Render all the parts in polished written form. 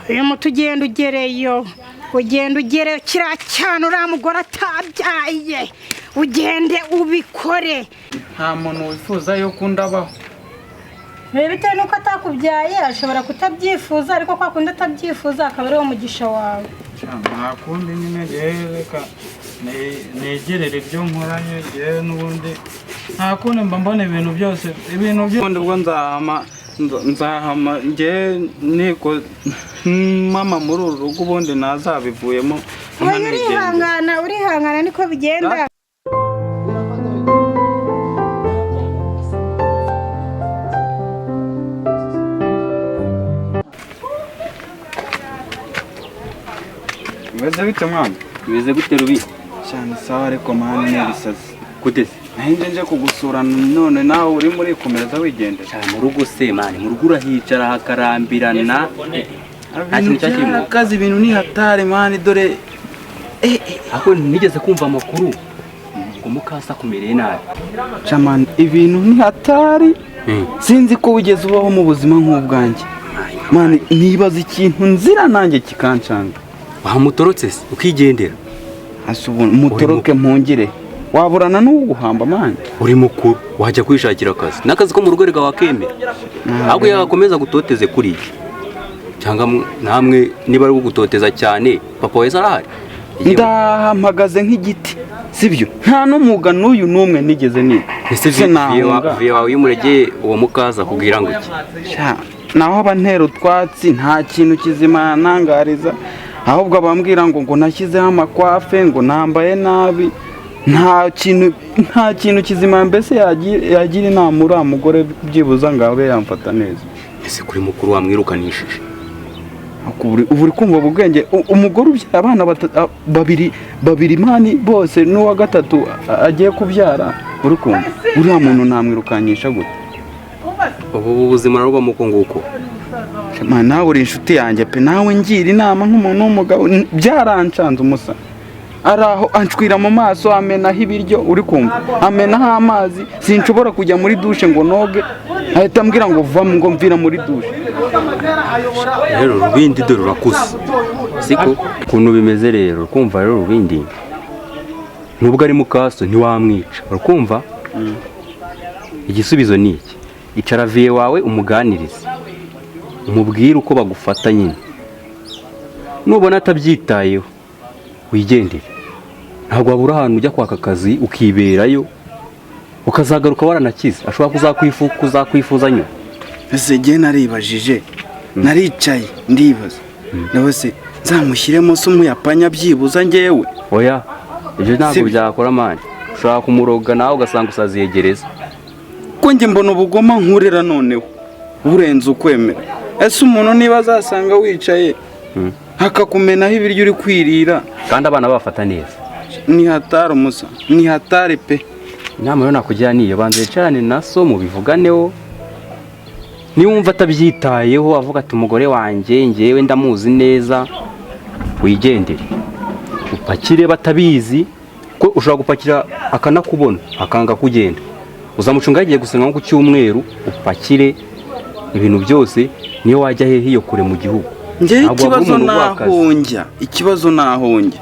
Uyu muti ugenda ugereyo, ugenda ugereyo kiriya cyane uriya mugore atabyaye, ugende ubikore. Nta muntu wifuza yuko undi abaho. Rero bitewe n'uko atakubyaye ashobora kutabyifuza, ariko kwa kundi atabyifuza akaba ari wo mugisha wawe. Nta kundi nyine, yewe reka negerere ibyo nkoranye yewe n'ubundi nta kundi, mba mbona ibintu byose, ibintu by'ubundi ubwo nzahama nzahama njye niko mama muri uru rugo, ubundi ntazabivuyemo. Oya, urihangana, urihangana, niko bigenda. Bimeze bite mwana? Bimeze gute, Rubi? Cyane, sawa, ariko mani ni ibisazi. Gute se? Nanjye nje kugusura none nawe urimo urikomereza wigendera. Cyane, mu rugo se mani, mu rugo urahicara hakarambirana. Nta Ibintu kintu cyakirimo. byarakaze, ibintu ni hatari mani, dore. Ahubwo nigeze kumva amakuru ngo mukasa akumereye nabi. Jamani, ibintu ni hatari. Sinzi ko wigeze ubaho mu buzima nk'ubwanjye mani, nibaza ikintu nzira nanjye kikancanga. Wamutorotse se ukigendera? Asa ubu mutoroke mpungire, waburana n'uguhamba mani. Uri mukuru, wajya kwishakira akazi, n'akazi ko mu rugo reka wakemera, ahubwo yakomeza gutoteze kuri iki cyangwa namwe niba ari gutoteza cyane, papa wese arahari. Ndahamagaze nk'igiti, sibyo? Nta n'umwuga n'uyu n'umwe nigeze niga. Ese Se nahunga. Viye wawe iyo umuregeye uwo mukaza akubwira ngo iki? Sha, naho abantera utwatsi, nta kintu kizima yanangariza, ahubwo abambwira ngo nashyizeho amakwafe, ngo nambaye nabi, nta kintu kizima mbese yagira inama uriya mugore byibuza ngo abe yamfata neza. Ese kuri mukuru wamwirukanishije? Ubu uri kumva ubwenge, umugore ubyara abana babiri babiri mani bose, n'uwa gatatu agiye kubyara, uri kumva uriya muntu namwirukanisha gute? Ubu buzima rubamo uko nguko. Ma, nawe uri inshuti yanjye pe, nawe ngira inama nk'umuntu w'umugabo. Byarancanze umusa ari aho anshwira mu maso, amenaho ibiryo, uri kumva, amenaho amazi, sinshobora kujya muri dushe ngo noge, ahita ambwira ngo vamo, ngo mvira muri dushe. Rero Rubindi, dore urakuze, siko ukuntu bimeze rero, kumva rero Rubindi, nubwo ari mukaso ntiwamwica, urakumva? Igisubizo ni iki: icara viye wawe umuganirize, umubwire uko bagufata nyine, nubona atabyitayeho wigendere. Ntabwo wabura ahantu ujya kwaka akazi ukiberayo, ukazagaruka waranakize, ashobora kuzakwifuza nyuma. Ese jye naribajije, naricaye ndibaza, nawe se nzamushyiremo se umuyapanya byibuza njyewe? Oya, ibyo ntabwo Sibyo. byakora mani, ushobora kumuroga nawe ugasanga usaziye gereza. Ko njye mbona ubugoma nkurira noneho burenze ukwemera. Ese umuntu niba azasanga wicaye akakumenaho ibiryo uri kwirira? Kandi abana babafata neza. Ni hatari umusa, ni hatari pe. Inama rero nakugira niyo: banza wicarane na so mubivuganeho, niwumva atabyitayeho avuga ati umugore wanjye ngewe ndamuzi neza, wigendere upakire batabizi, ko ushobora gupakira akanakubona akanga kugenda. Uzamucunga yagiye gusenga nko ku cyumweru, upakire ibintu byose, niyo wajya hehe iyo kure mu gihugu. Njyewe Ntabwo wabura ikibazo umuntu uguha akazi. nahunjya, ikibazo nahunjya.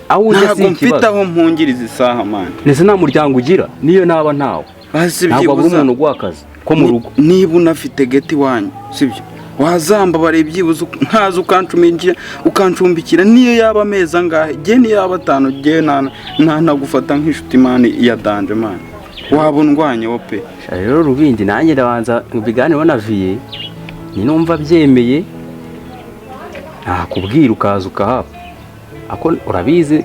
Aho ujya si Ntabwo mfite ikibazo. aho mpungiriza isaha mani. Ndetse nta muryango ugira, niyo naba ntawe, Basi ntabwo wabura byibuza umuntu uguha akazi ko mu rugo. Niba unafite geti iwanyu, sibyo, wazambabariye byibuze nkaza ukancumbikira niyo yaba amezi angahe, jye niyo yaba atanu, jye ntanagufata nk'inshuti mani ya danger mani, waba undwanyeho pe. Sha rero Rubindi, nanjye ndabanza mbiganireho na viye, ninumva abyemeye nakubwira ukaza ukahaba. Ako urabizi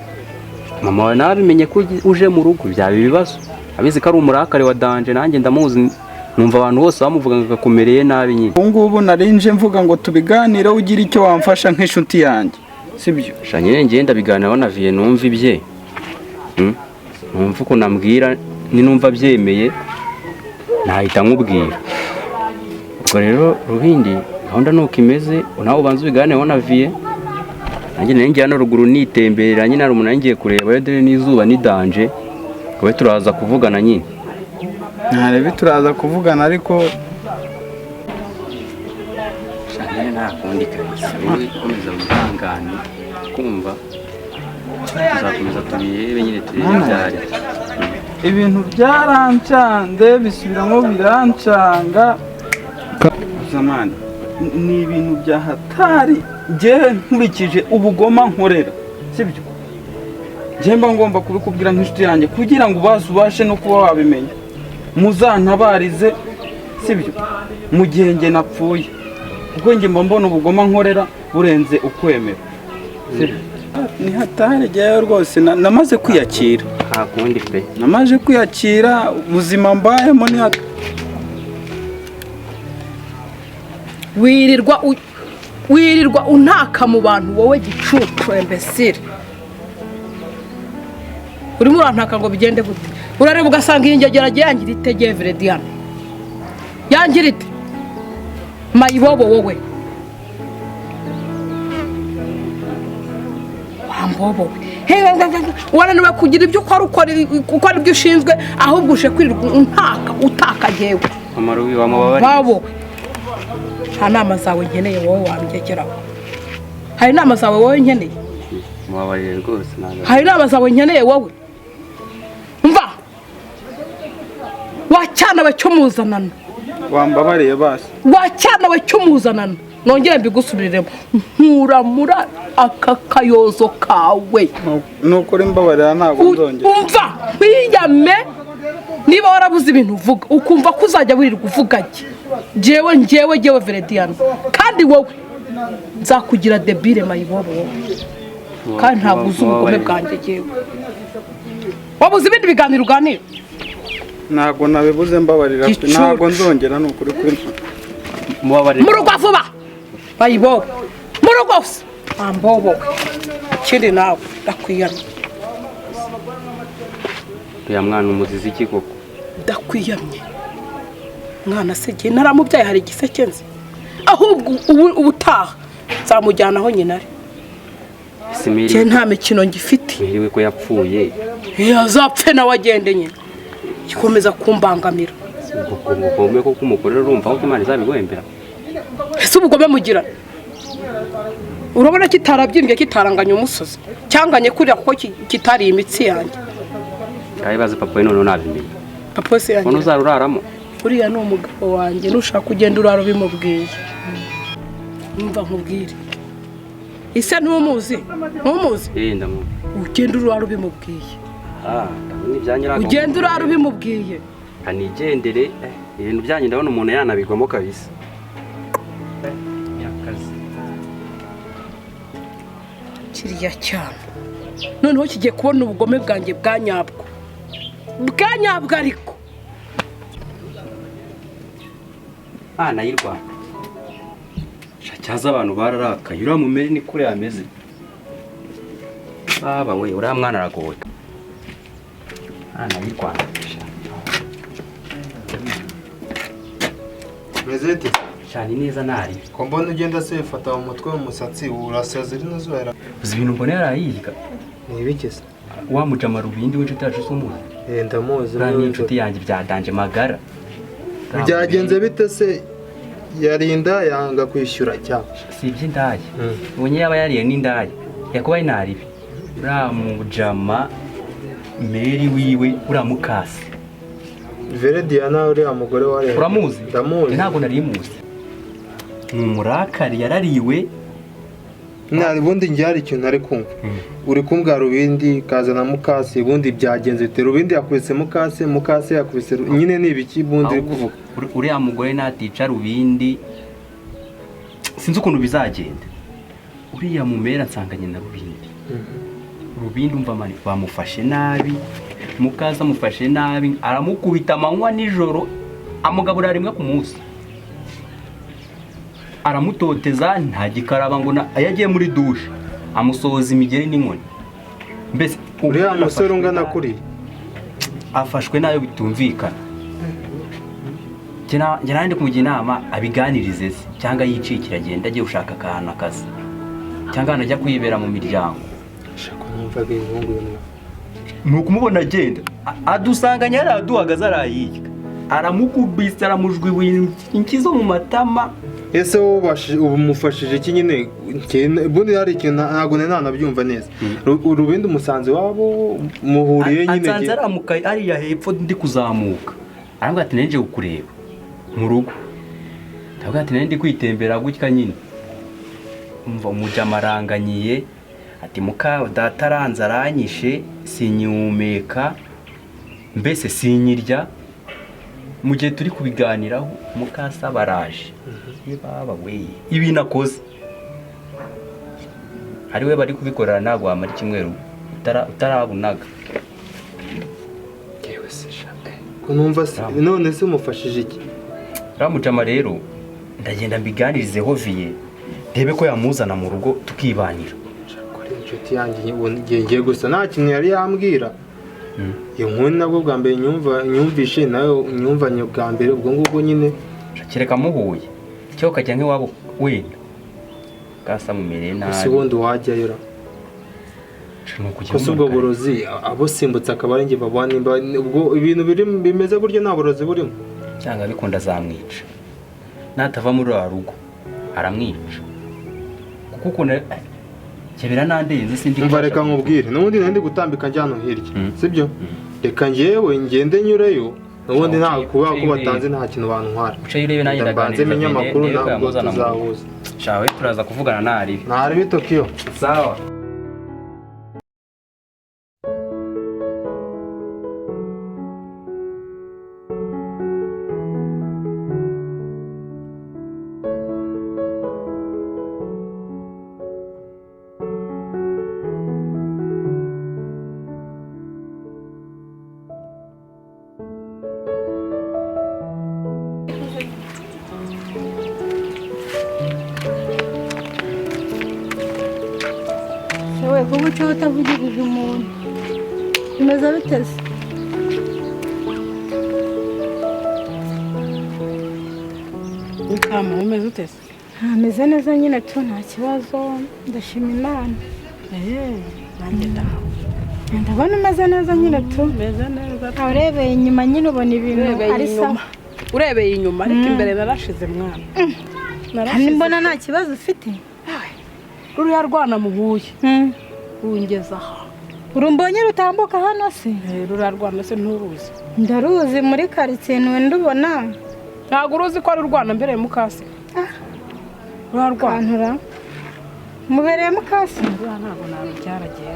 mama wawe nawe abimenye ko uje mu rugo byaba ibibazo, abizi ko ari umurakare wa danger, nanjye ndamuzi, numva abantu bose bamuvuga ngo akakumereye nabi nyine. Ubu ngubu narinje mvuga ngo tubiganireho, ugire icyo wamfasha nk'inshuti yanjye, sibyo? Sha nyine njye ndabiganiraho na viye, numva ibye. Numva ukuntu ambwira, ninumva abyemeye nahita nkubwira. Ubwo rero Rubindi, gahunda nuko imeze, nawe ubanza ubiganireho na viye, nanjye nari ngiye hano ruguru nitemberera nyine, hari umuntu nari ngiye kureba yo, dore n'izuba ni danger, wowe turaza kuvugana nyine. Ntarebe, turaza kuvugana ariko. Sha nyine nta Kundi kabisa, wowe komeza wihangane, kumva tuzakomeza tubirebe nyine, turebe ibyo ari byo. Ibintu byarancanze, bisubiramo birancanga zamani, ni ibintu bya hatari. Njyewe nkurikije ubugoma nkorera, sibyo? Njye mba ngomba kubikubwira nk'inshuti yanjye kugira ngo ubaze, ubashe no kuba wabimenya. Muzantabarize, sibyo, mu gihe njye napfuye, kuko njye mba mbona ubugoma nkorera burenze ukwemera, sibyo? Ni hatari. Njyewe rwose namaze kwiyakira. Nta kundi pe. Namaze kwiyakira ubuzima mbayemo, ni hatari. Wirirwa untaka mu bantu wowe gicucu, imbesire. Urimo urantaka ngo bigende gute? Urareba ugasanga iyi ngegera yangira ite? Gevure Diana yangira ite? Mayibobo wowe, wambobo we, wananiwe kugira ibyo ukora, ukora ibyo ushinzwe, ahubwo uje kwirirwa untaka, utaka jyewe. Mama Rubi, wamubabariye. Wabo, nta nama zawe nkeneye wowe wambegeraho. Hari inama zawe wowe nkeneye? Mubabarire rwose, ntabwo. Hari inama zawe nkeneye wowe? Mva wacyana we cy'umuzanano. Wambabariye basi. Wacyana we cy'umuzanano, nongere mbigusubiriremo, nkuramura aka kayozo kawe. Nukuri mbabarira, ntabwo nzongera. Umva nkwiyame, niba warabuze ibintu uvuga ukumva ko uzajya wirirwa uvuga jye, njyewe, njyewe, njyewe Verediana, kandi wowe nzakugira debile mayibobo wowe, kandi ntabwo uzi ubugome bwanjye jyewe. Wabuze ibindi biganiro uganira? Ntabwo nabibuze, mbabarira pe. Gicucu. Ntabwo nzongera, ni ukuri kuri. Mubabarire. Mu rugo vuba mayibobo, mu rugo se wambobo we. Ikindi nawe ndakwiyamye. Uriya mwana umuzizi iki koko? Ndakwiyamye mwana se, igihe naramubyaye hari igiseke nzi? Ahubwo ubu ubutaha nzamujyana aho nyina ari. Ese Mary? Njye nta mikino ngifite. Mary we ko yapfuye? Azapfe nawe agende nyine, gikomeza kumbangamira. Ubwo bugome koko umukorera, urumva ko Imana izabiguhembera? Ese ubugome mugira urabona kitarabyimbye, kitaranganye umusozi, cyanganye kuriya kuko kitariye imitsi yanjye? Ngaho ibaze papa we noneho nabimenya. Papa wese Ubona yanjye. Uzaruraramo. Uriya ni umugabo wanjye, nushaka ugenda urara ubimubwiye. Numva nkubwire, ise ntumuzi, ntumuzi? Eh, ndamu. Ugenda urara ubimubwiye. Ah, ndabona ibyanyu ari Ugenda urara ubimubwiye. Kanigendere, ibintu byanyu ndabona umuntu yanabigwamo kabisa. Yakazi. Kiriya cyane noneho kigiye kubona ubugome bwanjye bwa nyabwo, bwa nyabwo ariko. Mana y'u Rwanda. Cyaza abantu bararakaye, uriya mumere ni kure yameze. Baba we, uriya mwana aragowe. Mana y'u Rwanda. Meze ite? Cyane neza nari. Ko mbona ugenda se wifata mu mutwe, mu musatsi urasaza, rino zuba Uzi ibintu mbona yarayiga? Ni ibiki se? Wa mujama Rubindi w'inshuti yacu se umuzi? Eh, ndamuzi. Uriya ni inshuti yanjye bya danje magara. Byagenze bite se? Yarinda yanga kwishyura cyangwa? Si iby'indaya. Ubonye yaba yariye n'indaya. Yakubaye naribi. Uriya mujama Mary wiwe, uriya mukasi. Vere Diana, uriya mugore wa Uramuzi? Ndamuzi. Ntabwo nari muzi. Ni umurakari, yarariwe. Nta ubundi njye hari ikintu ntari kumva. Uri kumbwira Rubindi kazana mukase, ubundi byagenze bite? Rubindi yakubise mukase, mukase yakubise nyine ni ibiki bundi uri kuvuga? Uriya mugore natica Rubindi sinzi ukuntu bizagenda. Uriya mumera nsanganye na Rubindi. Rubindi umva mani bamufashe nabi, mukaza amufashe nabi, aramukubita amanywa nijoro, amugaburira rimwe ku munsi, aramutoteza, nta gikaraba ngo iyo agiye muri dushe amusohoza imigeri n'inkoni mbese. Uriya musore ungana kuriya? Afashwe nayo bitumvikana. Njye nari ndi kumugira inama abiganirize se cyangwa yicikira agenda agiye gushaka akantu akazi cyangwa ahantu ajya kwibera mu miryango. Shaka numvaga inkungu y'umwana. Ni ukumubona agenda adusanganya yari aduhagaze arayirya, aramukubise, aramujwibuye inki zo mu matama. Ese wowe umufashije iki nyine? Ubundi hari ikintu ntabwo nanabyumva neza. Urubindi umusanze wabo muhuriye nyine. Ansanze aramuka ariya hepfo ndi kuzamuka, arambwira ati nari nje kukureba mu rugo. Ndavuga ati nari ndi kwitembera gutya nyine. Umva umujama aranganyiye ati muka data aranze aranyishe, sinyumeka mbese sinyirya. Mu gihe turi kubiganiraho mukasa baraje, baba we ibintu akoze ari we bari kubikorera, ntabwo wamara icyumweru utarabunaga. Yewe se ko numva none se umufashije iki? Ramujama rero ndagenda mbiganirizeho viye, ndebe ko yamuzana mu rugo tukibanira. Kuri inshuti yanjye ngiye gusa nta kintu yari yambwira. Iyo nkuru nabwo bwa mbere nyumvishe nawe nyumvanye bwa mbere ubwo ngubwo nyine. Kereka muhuye cyo kajya nk'iwabo wenda kasa mumereye nabi. Ese ubundi wajyayo ra? Ko ubwo burozi abo simbutse akaba ari nge babona nimba ubwo ibintu biri bimeze buryo nta burozi burimo. Cyangwa bikunda azamwica natava muri wa rugo aramwica, kuko ukuntu kebera nandenze sindi. Umva reka nkubwire n'ubundi nari gutambika njyano hirya, sibyo? Reka ngewe ngende nyureyo n'ubundi nta kuba ko batanze nta kintu bantwara. Uce urebe nanjye ndaganiriza menye amakuru ntabwo tuzahuza. Shawe turaza kuvugana nari. Nari Tokyo. Sawa. Kuba uca utavugirije umuntu bimeze biteze. Umeze uteze? Ameze neza nyine tu, nta kibazo, ndashima Imana. Nanjye ndaho ndabona umeze neza nyine tu, meze neza. Urebeye inyuma nyine ubona ibintu ari sawa. Urebeye inyuma ariko imbere narashize mwana. Kandi mbona nta kibazo ufite. Ruriya rwana muhuye rungeza aha. Urumbonye rutambuka hano se? Ruriya rwana se nturuzi? Ndaruzi muri karitsiye ndubona. Ntabwo uruzi ko ari urwana mbere mukase? Ruriya rwana mubereye mukase? Ruriya ntabwo narubyara agiye.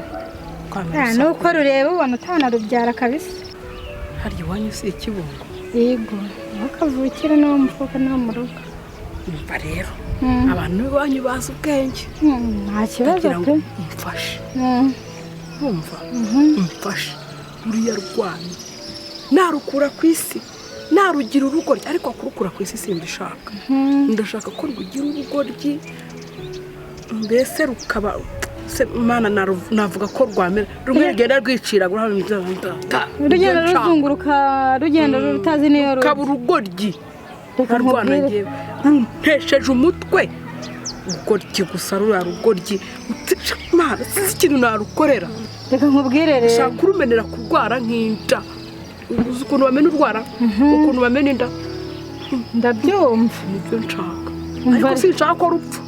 Nuko rureba ubona utanarubyara kabisa. Harya iwanyu si ikibungo? Yego, aho kavukira n'uwo mvuka n'uwo mu rugo. Umva rero abantu b'iwanyu bazi ubwenge. Nta kibazo pe. Mfashe. Umva mfashe uriya rwana narukura ku isi, narugira urugoryi, ariko kurukura ku isi simbishaka. Ndashaka ko rugira urugoryi mbese rukaba Mana navuga ko rwamera rumwe rugenda rwicira rugenda ruzunguruka rugenda rutazi niyo rukaba urugoryi. Rwana ngewe runtesheje umutwe urugoryi gusa, ruriya rugoryi Mana sinzi ikintu narukorera. Reka nkubwire rero, ushaka kurumenera kurwara nk'inda. Uzi ukuntu bamena urwara, ukuntu bamena inda. Ndabyumva nibyo nshaka, ariko sinshaka ko rupfa,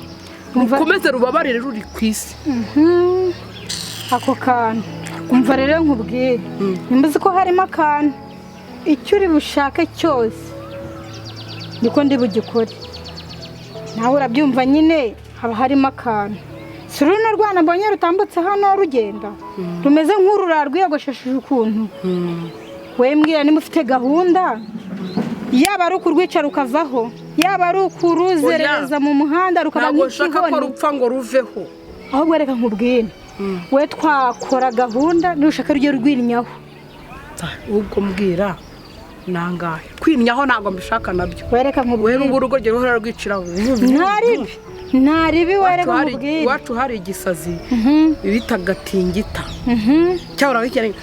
rukomeze rubabarire ruri ku isi. Ako kantu umva rero nkubwire, nimba uzi ko harimo akantu, icyo uri bushake cyose niko ndi bugikore. Nawe urabyumva nyine haba harimo akantu. Si runo rwana mbonye rutambutse hano rugenda rumeze nk'urura rwiyogoshesheje ukuntu. We mbwira niba ufite gahunda, yaba ari ukurwica rukavaho, yaba ari ukuruzerereza mu muhanda rukaba nk'ikihoni. Ntabwo nshaka ko rupfa ngo ruveho. Ahubwo reka nkubwire, we twakora gahunda nushaka rujye rwirinyaho. Ubwo mbwira nangahe kwinyaho ntabwo mbishaka nabyo. Wereka nkubwire, we urugo rwe ruhora rwiciraho. Ntaribi ntaribi, wereka nkubwire. Iwacu hari igisazi bitaga tingita cyahora bikeneye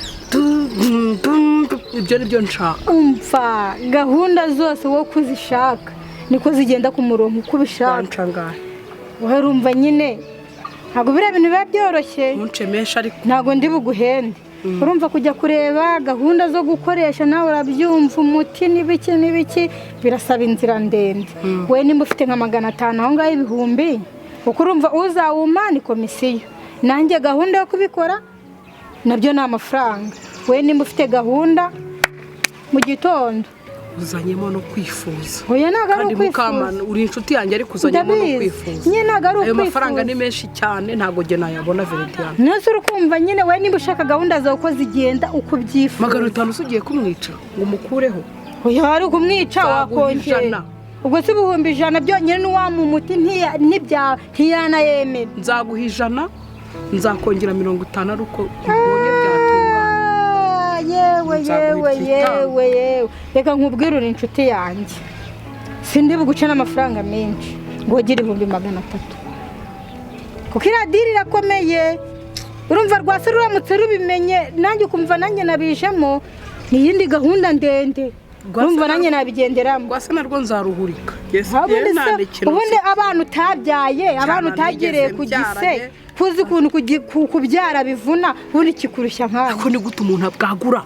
ibyo nibyo nshaka. Umva gahunda zose wowe kuzishaka niko zigenda ku murongo uko ubishaka. Wowe urumva nyine ntabwo biriya bintu biba byoroshye. Ntuncemeshe ariko ntabwo ndi buguhende. Urumva kujya kureba gahunda zo gukoresha, nawe urabyumva, umuti n'ibiki n'ibiki birasaba inzira ndende. We nimba ufite nka 500 aho ngaho, ibihumbi, kuko urumva uzawuma ni komisiyo, nanjye gahunda yo kubikora nabyo ni amafaranga. We nimba ufite gahunda mu gitondo. Uzanyemo no kwifuza. Oya, ntabwo ari Kandi ukwifuza. Mukamana, uri inshuti yanjye, ariko uzanyemo no Ndabizi. kwifuza. Nyine ntabwo ari Ayo mafaranga ukwifuza. ni menshi cyane, ntabwo njye nayabona, Verediana. Nese uri kumva nyine, we nimba ushaka gahunda zawe uko zigenda, uko ubyifuza. 500 se ugiye kumwica ngo umukureho? Oya, wari kumwica. Nzaguha Wakongera. 100. Ubwo si 100,000 byonyine, n'uwampa umuti ntiyanayemera. Nzaguha 100, nzakongera 50 ari uko mbonye byatunganye. Ah, yewe. Nzaguha Yewe. 5. Yewe yewe, reka nkubwire, uri inshuti yanjye, sindi buguce n'amafaranga menshi ngo ugire 300,000, kuko iriya deal irakomeye. Urumva rwase ruramutse rubimenye, nanjye ukumva nanjye nabijemo, ni iyindi gahunda ndende. Urumva nanjye nabigenderamo. Rwasa narwo nzaruhurika. Ubundi se, ubundi abana utabyaye, abana utagiriye nigeze ku gise, mbyara. kuzi ukuntu kubyara bivuna, ubundi kikurushya nkawe. Ariko ni gute umuntu abwagura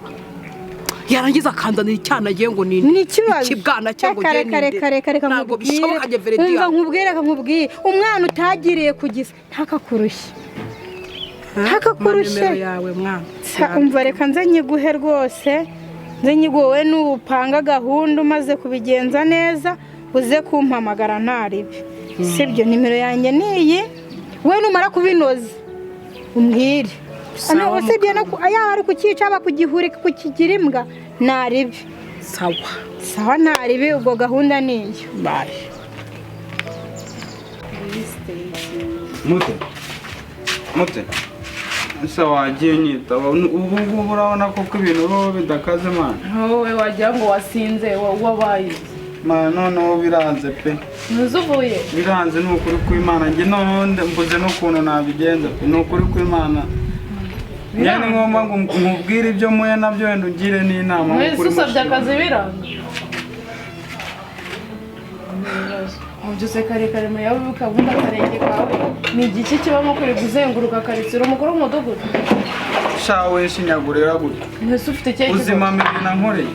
yarangiza akanzanira icyana agiye ngo ni Ni ikibazo. Ikibwana cye ngo Reka, ngiye reka, ninde? reka, reka, reka Ntabwo nkubwire. bishoboka njye Umva Verediana. nkubwire, reka nkubwire, umwana utagiriye ku gise ntakakurushye, ntakakurushye. Nimero yawe, mwana. Umva, reka nze nyiguhe rwose, nze nyiguhe. Wowe nupanga gahunda umaze kubigenza neza, uze kumpamagara ntaribi, sibyo? Nimero yanjye ni iyi. We numara kubinoza umbwire. Sawa. Ano, usibye no yaba ari kucyica, aba kugihurika, kukigira imbwa, ntaribi. Sawa. Sawa, ntaribi, ubwo gahunda ni iyo. Bye. Mute mute, ese wagiye unyitaba ubu ngubu? Urabona koko ibintu biba bidakaze, mana. Wowe wagira ngo wasinze, wabaye. Mana, noneho biranze pe. Ntuzuvuye. Biranze, ni ukuri kw'Imana. Njye noneho mbuze n'ukuntu nabigenza pe, ni ukuri kw'Imana. Njye ni ngombwa ngo nkubwire ibyo muye nabyo, wenda ungire n'inama Mwese nk'ukuri usabye mushima. akazi biranga. Mubyutse kare kare muyabe ubundi akarenge kawe ni igiki kibamo kuri kuzenguruka karitsiye, umukuru w'umudugudu? Sha we, shinyagurira gutya. Mwese ufite ikihe kibazo? Uzima ibintu ankoreye.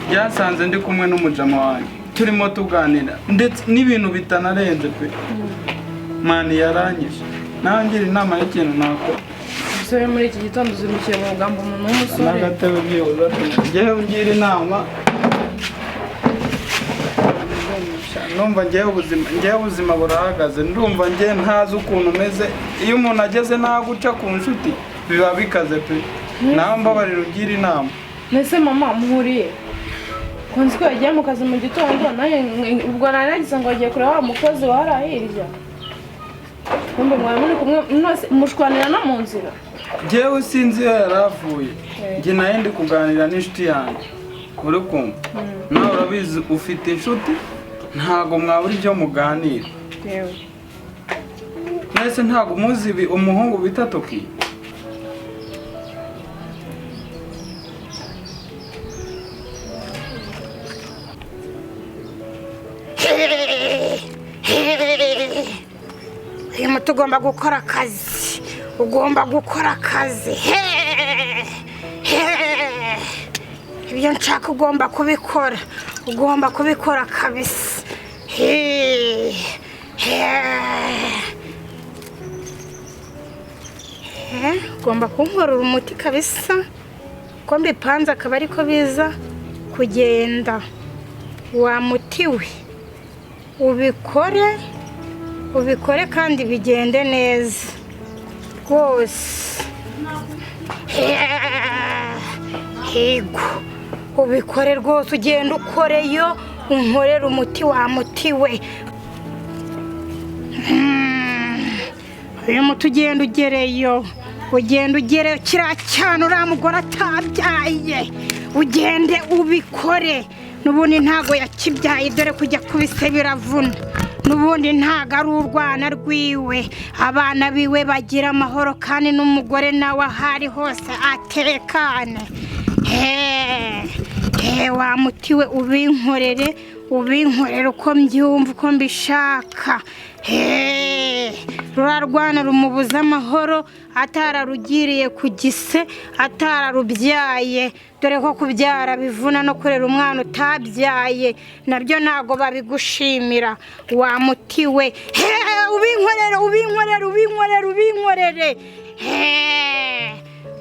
Byasanze ndi kumwe n'umujama wanjye, turimo tuganira ndetse n'ibintu bitanarenze pe. Mani, yaranyishe. Nawe ngira inama y'ikintu nakora. Umusore, muri iki gitondo uzindukiye mu rugamba, umuntu w'umusore. N'agatebe byibuze. Ngewe ungira inama. Ndumva ngewe ubuzima burahagaze. Ndumva ngewe ntazi ukuntu umeze. Iyo umuntu ageze n'aho guca ku nshuti biba bikaze pe. Nawe mbabarira ungira inama. Mbese mama muhuriye ko nzi ko yagiye mu kazi mu gitondo, nanjye ubwo nari nagize ngo agiye kureba wa mukozi wari hirya, kumbe mwari muri kumwe mwese mushwanira no mu nzira. Ngewe sinzi iyo yari avuye. Njye nayo ndi kuganira n'inshuti yanjye, uri kumva? Nawe urabizi, ufite inshuti, ntabwo mwabura ibyo muganira. Yewe. Mwese ntabwo muzi ibi umuhungu bita Toki. Uyu muti ugomba gukora akazi, ugomba gukora akazi. Ibyo nshaka ugomba kubikora, ugomba kubikora kabisa. He, he. Ugomba kunkorera umuti kabisa, ko mbipanze akaba ariko biza kugenda. Wa muti we, ubikore, ubikore kandi bigende neza rwose. Yego, ubikore rwose, ugende ukoreyo, unkorere umuti wa muti we. Uyu muti ugenda ugereyo, ugenda ugereyo kiriya cyane uriya mugore atabyaye, ugende ubikore. N'ubundi ntago yakibyaye, dore kujya kubise biravuna. N'ubundi ntago ari urwana rwiwe. Abana biwe bagira amahoro, kandi n'umugore nawe aho ari hose atekane. He he, wa muti we, ubinkorere. Ubinkorera uko mbyumva, uko mbishaka. Heee, rurarwana rumubuza amahoro, atararugiriye ku gise, atararubyaye. Dore ko kubyara bivuna, no kurera umwana utabyaye nabyo ntabwo babigushimira. Wa muti we, heee, ubinkorere, ubinkorere, ubinkorere, ubinkorere. Heee,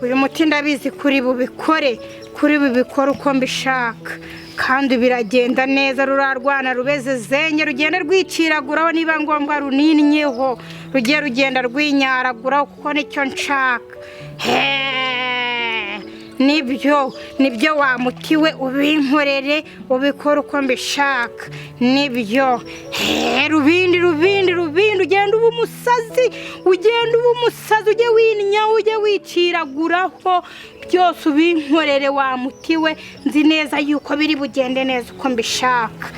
uyu muti ndabizi kuri bubikore, kuri bubikore uko mbishaka, kandi biragenda neza. Rurarwana rubeze zenge, rugenda rwiciraguraho, niba ngombwa runinyeho, rugiye rugenda rwinyaraguraho, kuko nicyo nshaka. Heee, nibyo, nibyo, wa muti we, ubinkorere, ubikore uko mbishaka, nibyo. Heee, rubindi, rubindi, rubindi, ugenda uba umusazi, ugenda uba umusazi, ujye winnya, ujye wiciraguraho, byose ubinkorere wa muti we. Nzi neza yuko biri bugende neza uko mbishaka.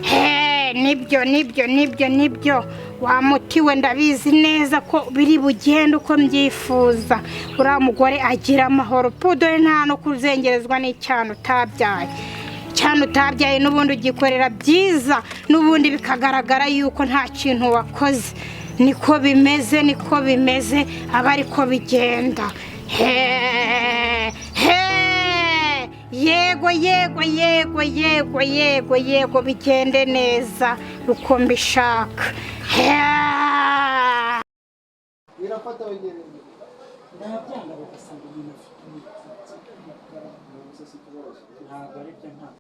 Heee, nibyo, nibyo, nibyo, nibyo, wa muti we, ndabizi neza ko biri bugende uko mbyifuza. Uriya mugore agira amahoro pu, dore nta no kuzengerezwa n'icyana utabyaye. Cyane utabyaye n'ubundi ugikorera byiza, n'ubundi bikagaragara yuko nta kintu wakoze. Niko bimeze, niko bimeze, aba ariko bigenda. Heee, heee, yego, yego, yego, yego, yego, yego, bigende neza uko mbishaka. Heee. Ntabwo aribyo, ntabwo.